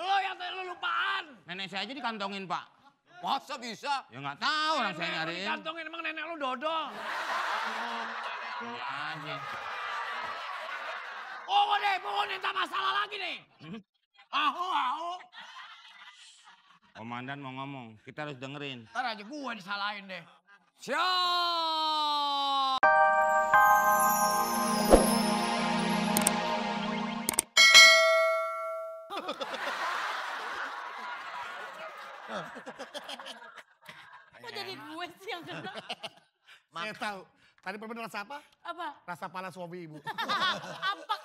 Lo yang lupaan. Nenek saya aja dikantongin, Pak. Masa bisa? Ya nggak tahu orang saya nyariin. Dikantongin emang nenek lu dodol. Iya aja. Pokoknya tak masalah lagi nih. Aho. Komandan mau ngomong, kita harus dengerin. Ntar aja gue disalahin deh. Siap. Kok jadi gue sih yang kena? Saya tahu. Tadi permen rasa apa? Apa? Rasa panas suami ibu. Apa?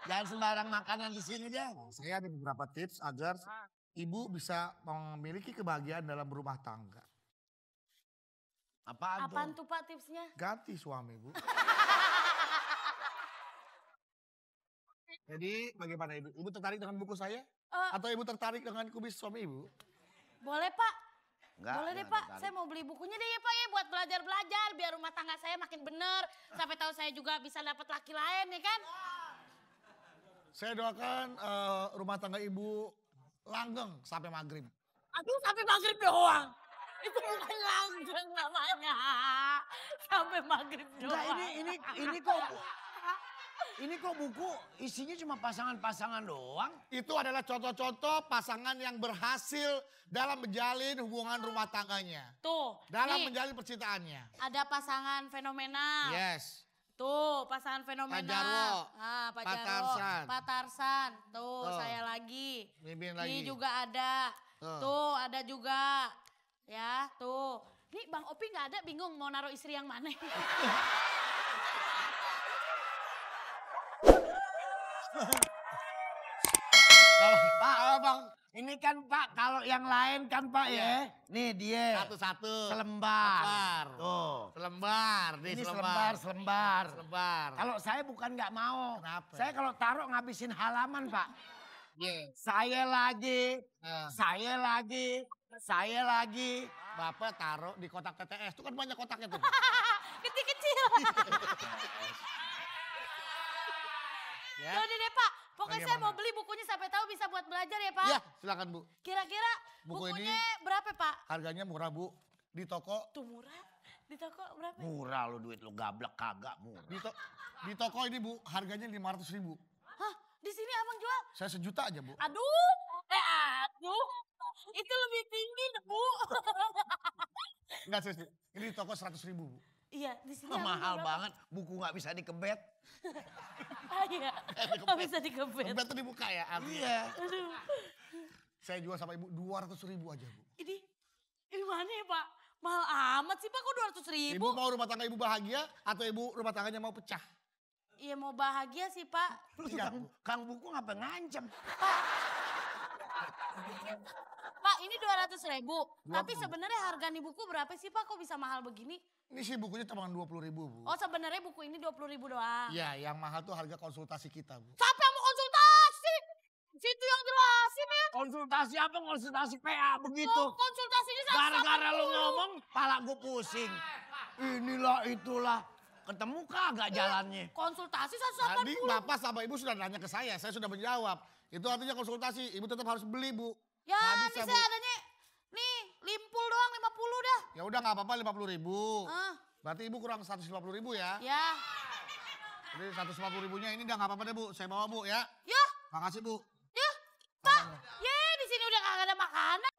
Jangan sembarang makanan di sini deh. Saya ada beberapa tips agar ibu bisa memiliki kebahagiaan dalam berumah tangga. Apaan tuh Pak tipsnya? Ganti suami ibu. Jadi bagaimana ibu? Ibu tertarik dengan buku saya? Atau ibu tertarik dengan kubis suami ibu? Boleh Pak. Enggak, Boleh deh Pak, saya mau beli bukunya deh ya Pak ya buat belajar-belajar. Biar rumah tangga saya makin bener. Sampai tahu saya juga bisa dapat laki lain ya kan. Saya doakan rumah tangga ibu langgeng sampai maghrib. Aduh sampai maghrib doang. Itu bukan langgeng namanya. Sampai maghrib doang. Enggak, ini kok buku isinya cuma pasangan-pasangan doang? Itu adalah contoh-contoh pasangan yang berhasil dalam menjalin hubungan rumah tangganya. Tuh. Dalam nih, menjalin percintaannya. ada pasangan fenomenal. Yes. Tuh, pasangan fenomenal. Pak Jarwo, Pak Pak Jarwo, Tarsan. Pak Tarsan. Tuh, Tuh. saya lagi. Mimin Ini lagi. juga ada. Tuh. Tuh, ada juga. Ya, tuh. Nih Bang Opi nggak ada, bingung mau naruh istri yang mana. Pak, Bang, ini kan Pak, kalau yang lain kan Pak ya. Nih dia. Satu-satu. Selembar. Tuh. Selembar. Ini selembar. Selembar. Kalau saya bukan nggak mau. Kenapa? Saya kalau taruh ngabisin halaman Pak. Yes. Saya lagi, Nah, saya lagi. Bapak taruh di kotak TTS. Itu kan banyak kotaknya tuh. Kecil-kecil. Ya. Yaudah deh Pak, pokoknya saya Bagaimana? mau beli bukunya sampai tahu bisa buat belajar ya Pak. Ya, silakan Bu. Kira-kira Buku ini- bukunya berapa Pak? Harganya murah Bu. Di toko, Tuh murah. Di toko berapa? Murah lu duit lu gablek kagak murah. di toko ini Bu, harganya 500.000. Hah? Di sini abang jual? Saya 1 juta aja Bu. Aduh. Itu lebih tinggi Bu. Enggak serius. Ini di toko 100.000 Bu. Iya, di sini abang Mahal jual berapa? banget, buku nggak bisa dikebet. Iya. Nggak bisa dikebet. Dompet tuh dibuka ya. artinya. Iya. Aduh. Saya jual sama ibu 200.000 aja Bu. Ini mana ya Pak? Mahal amat sih Pak, kok 200.000? Ibu mau rumah tangga ibu bahagia atau ibu rumah tangganya mau pecah? Iya mau bahagia sih Pak. Lu Iya, kang buku ngapa ngancem? Pak ini 200.000. Tapi sebenarnya harga nih buku berapa sih Pak? Kok bisa mahal begini? Ini sih bukunya cuma 20.000 Bu. Oh sebenarnya buku ini 20.000 doang. Iya, yang mahal tuh harga konsultasi kita Bu. Siapa yang mau konsultasi? Situ yang jelasin ya. Konsultasi apa? Konsultasi PA begitu. Oh, konsultasinya 180. Gara-gara lu ngomong, pala gue pusing. Inilah itulah. Ketemu kagak jalannya. Konsultasi Tadi 180. Bapak sama Ibu sudah nanya ke saya sudah menjawab. Itu artinya konsultasi, Ibu tetap harus beli Bu. Ya Nggak ini bisa, Bu. saya adanya. Nih limpul doang 50 dah. Ya udah nggak apa-apa 50.000. Ah, Berarti Ibu kurang 150.000 ya. ya. Jadi 150.000-nya ini udah nggak apa-apa deh Bu. Saya bawa Bu ya. Ya, Makasih Bu. ya. Pak, ya di sini udah kagak ada makanan.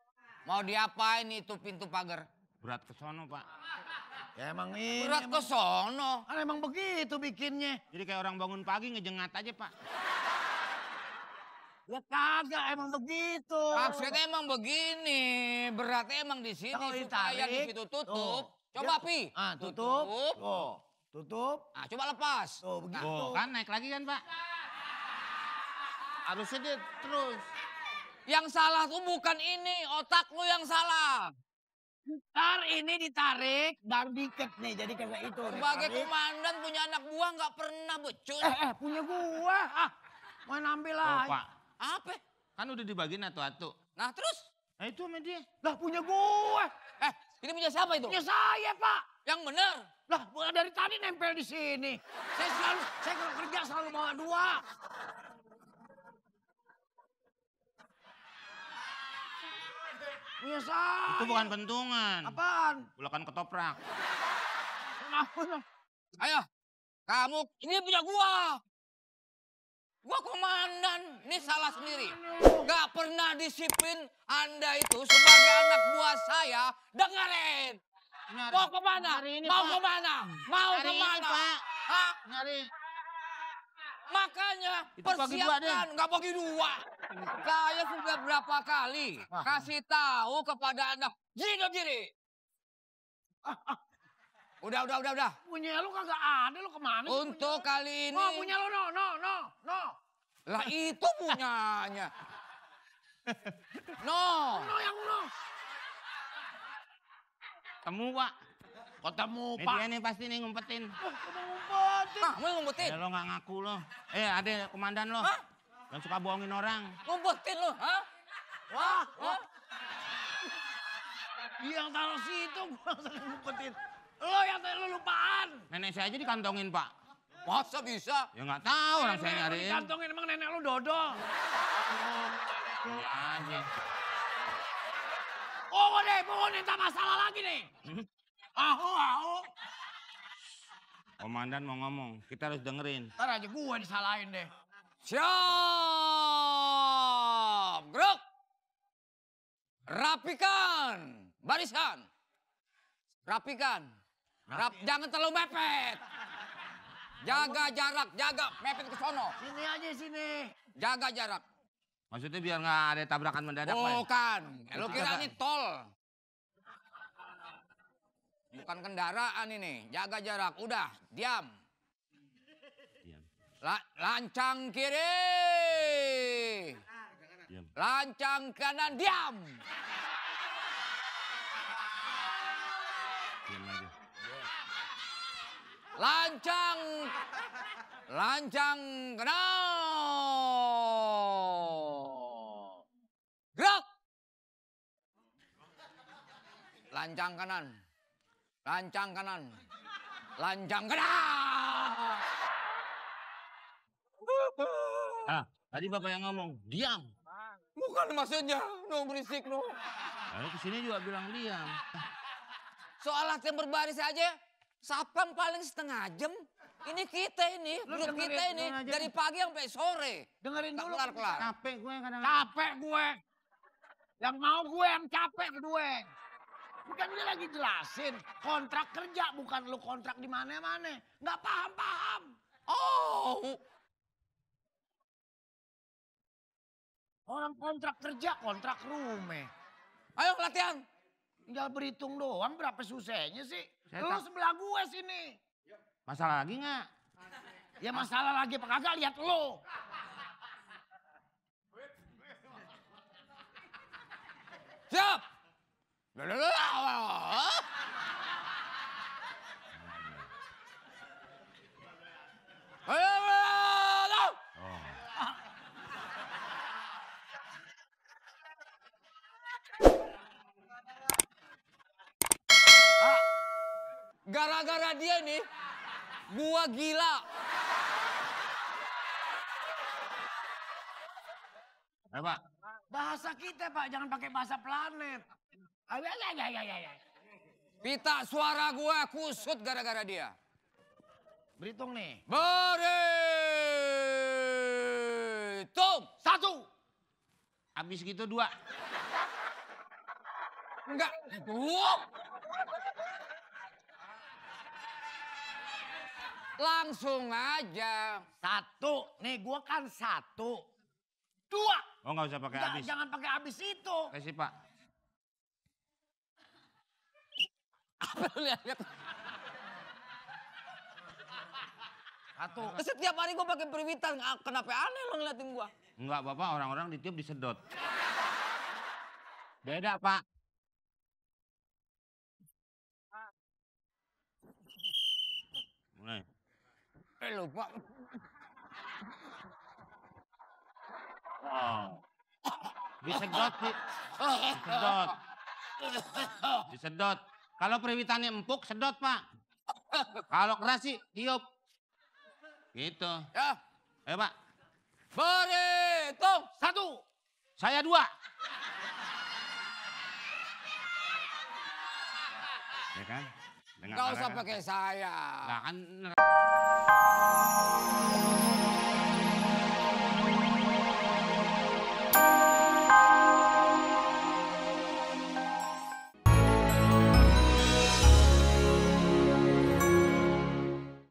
Mau diapain itu pintu pagar? Berat ke sono, Pak. Ya emang ini. Berat ke sono. Kan emang begitu bikinnya. Jadi kayak orang bangun pagi ngejengat aja, Pak. Ya kagak emang begitu. Maksudnya emang begini, beratnya emang di sini Kalau supaya ditarik, di situ tutup. tuh. Coba Dia- Pi. Tutup. Tuh. Tutup. Ah, coba lepas. Tuh begitu. Oh, kan naik lagi kan, Pak? Harusnya dia terus. Yang salah tuh bukan ini, otak lu yang salah. Ntar ini ditarik dan diket nih. Jadi kayak itu. Sebagai ditarik. komandan punya anak buah nggak pernah becus. Punya gua. Main ambil Oh, aja. Pak. Apa? Kan udah dibagiin atu-atu. Nah terus? Nah itu sama dia. Lah punya gua. Ini punya siapa itu? Punya saya Pak. Yang benar. Lah dari tadi nempel di sini. Saya kalau kerja selalu bawa 2. Punya saya. Itu bukan pentungan. Apaan? Bulekan ketoprak. Ayo, kamu ini punya gua. Gua komandan, ini salah sendiri. Gak pernah disiplin Anda itu sebagai anak buah saya. Dengerin. Mau kemana? Mau kemana? Mau kemana? Hah? Nyari. Makanya Itu bagi dua deh. persiapkan, nggak bagi dua. Saya sudah berapa kali kasih tahu kepada Anda, Gino diri. Udah. Punya lu kagak ada, lu kemana sih? Untuk kali ini. Oh, punya lu, no. Lah itu punyanya. No. No yang no. Temu, Pak. Ketemu, Ini Pak. dia nih pasti nih ngumpetin. Ngumpetin. Ah, mau ngumpetin? Ya lo nggak ngaku lo. Ada komandan lo. Hah? Yang suka bohongin orang. Ngumpetin lu, hah? Wah. Hah? Dia yang taruh situ, gua sering ngumpetin. Lo yang lu lupaan. Nenek saya aja dikantongin, Pak. Masa bisa? Ya nggak tahu orang saya Nenek lu nyariin. dikantongin, emang nenek lu dodol. Iya aja. Pokoknya tak masalah lagi nih. Ahu. Komandan mau ngomong, kita harus dengerin. Ntar aja gue disalahin deh. Siap, gerak. Rapikan barisan. Rapikan. Jangan terlalu mepet. Jaga jarak, mepet ke sono. Sini aja sini. Jaga jarak. Maksudnya biar nggak ada tabrakan mendadak, Pak. Bukan. Lu kira ini tol. Bukan kendaraan ini. Jaga jarak. Udah, diam. Diam. Lancang kiri. Diam. Lancang kanan, diam. Diam aja. Lancang kanan. Gerak. Lancang kanan. Lancang kanan. Lancang kanan. Tadi Bapak yang ngomong, diam. Bukan maksudnya, no berisik no. Lalu kesini juga bilang diam. Soal latihan berbaris aja, sapam paling setengah jam. Ini kita ini, Lu grup dengerin, kita ini, dengerin aja dari pagi sampai sore. Dengerin Nggak dulu. kelar-kelar. Capek gue kadang. Capek gue. Yang mau gue yang capek gue. Bukan dia lagi jelasin. Kontrak kerja, bukan lu kontrak di mana-mana. Nggak paham. Oh, Orang kontrak kerja, kontrak rumah. ayo latihan. Tinggal berhitung doang berapa susahnya sih. Saya Lu tak- sebelah gue sini. Masalah lagi nggak? Ya masalah lagi apa kagak lihat lu. Siap. Ayo. Gara-gara dia nih, gua gila. Ayo, Pak. Bahasa kita Pak, jangan pakai bahasa planet. Ya. Pita suara gua kusut gara-gara dia. Berhitung nih. Berhitung. 1. Habis gitu 2. Enggak. Langsung aja. 1. Nih gua kan 1. 2. Oh nggak usah pakai habis. Jangan pakai habis itu. Kasih Pak. Apa lu lihat? 1. Setiap hari gua pakai periwitan. Kenapa aneh lo ngeliatin gua? Enggak Bapak, orang-orang ditiup disedot. Beda Pak. Mulai. Lupa. Oh. Disedot sih. Disedot. Disedot. Kalau periwitannya empuk, sedot Pak. Kalau keras sih, tiup. Gitu. Ya. Ayo Pak. Berhitung. 1. Saya 2. Ya kan? Dengan Gak usah olahraga. pakai saya. Lah kan